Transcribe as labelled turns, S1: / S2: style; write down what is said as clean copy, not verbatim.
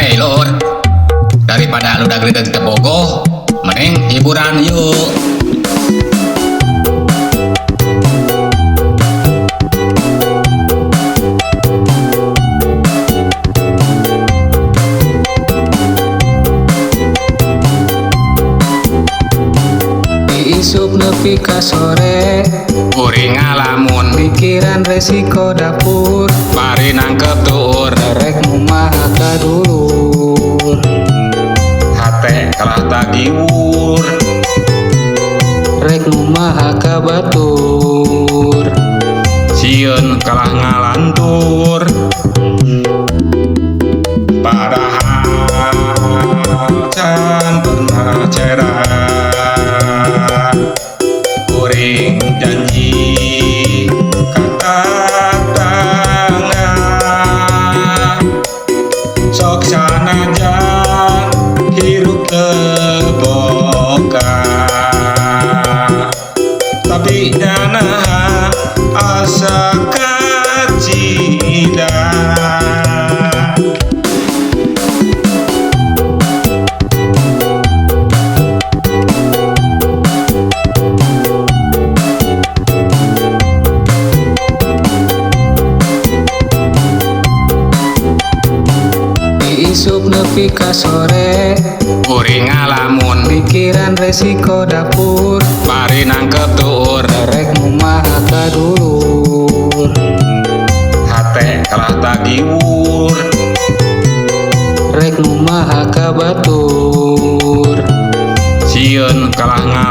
S1: Hei lur, daripada lu dagrideg teu bogoh, mending hiburan yuk.
S2: Isuk nepi ka sore,
S1: Kuring ngalamun,
S2: pikiran resiko dapur,
S1: bari nangkep tuur,
S2: rek ngumaha ka dulur,
S1: hate kalah tagiwur,
S2: rek ngumaha ka batur,
S1: sieun kalah ngalantur. Padahal can pernah cerah, kuring janji ka tatangga, sok sanajan hirup teu boga, tapi nyanaha asa kacida.
S2: Isuk nepi ka sore,
S1: Kuring ngalamun,
S2: pikiran resiko dapur,
S1: bari nangkep tuur,
S2: rek ngumaha ka dulur,
S1: hate kalah tagiwur,
S2: rek ngumaha ka batur,
S1: sieun kalah ngalantur.